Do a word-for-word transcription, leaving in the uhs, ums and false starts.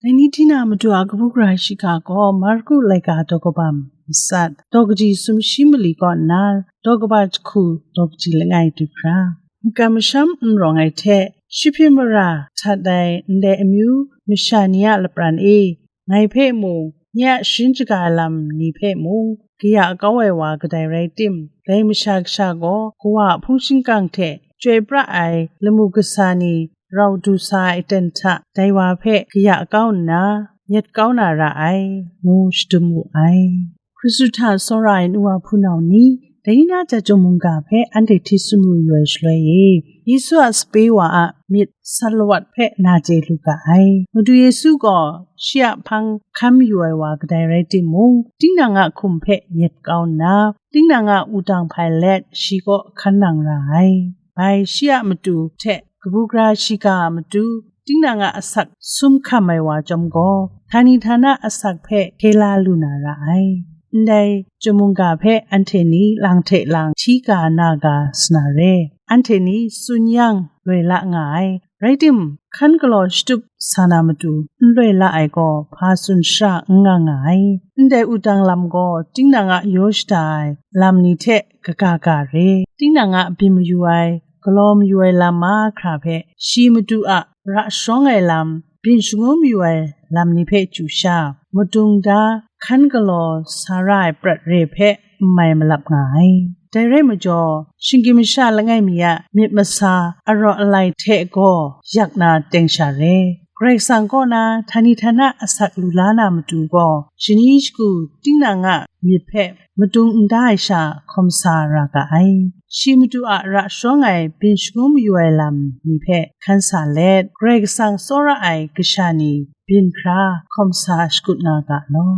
Dai ni hti na madu a kabu gara shiga gaw Marku laika daw kaba matsat, daw kaji sumshi mali kaw nna, daw kaba jahku, daw kaji langai du hkra. Makan masham n rawng ai hte, shi hpyi mara htat ai ndai amyu masha ni a lapran e, ngai hpe mung, nye a sharin shaga ai lam ni hpe mung, kaya kau ai wa kadai rai tim, dai Masha Kasha gaw Kawa a hpung shingkang hte chyoi pra ai lamu kasa ni rau du sa ai aten hta dai wa hpe kaya kau nna, yet kau na ra ai, ngu shadum wu ai. Hkristu hta tsawra ai nu wa hpunau ni, dai ni na chyawm mungga hpe anhte hti tsun yu ai shaloi e, Yesu a sape wa a myit sat lawat hpe na chye lu ga ai. Madu Yesu gaw shi a hpang hkan mayu ai wa kadai rai timung, tinang a hkum hpe yet kau nna, tinang a wudang hpai let shi kaw hkan nang ra ai. Bai shi a matu hte kabu gara shiga a matu, tinang a asak sum hkam ai wa chyawm gaw, htani htana asak hpe hkye la lu na ra ai. Ndai chyawm mungga hpe anhte ni lang hte lang hti ga na ga sa na re, anhte ni tsun yang loi la nga ai. Rai tim, hkan galaw shatup sa na matu n loi la ai gaw, hpa tsun shara n nga nga ai. Ndai wudang lam gaw tinang a yaw shada ai lam ni hte kaga ga re, tinang a byin mayu ai, galaw mayu ai lam mahkra hpe, shi matu a ra sharawng ai lam, byin shangun mayu ai lam ni hpe chyu sha, madung da, hkan galaw sa ra ai prat re hpe n mai malap nga ai. Dai rai majaw, shinggyim masha langai mi a myit masa araw alai hte gaw yak na teng sha re. Karai Kasang kaw na htani htana asak lu la na matu gaw, shani shagu tinang a myit hpe madung n da ai sha hkawm sa ra ga ai. Shi matu a ra sharawng ai byin shangun mayu ai lam ni hpe hkan sa let, Karai Kasang tsawra ai kasha ni byin hkra hkawm sa shakut nga ga law.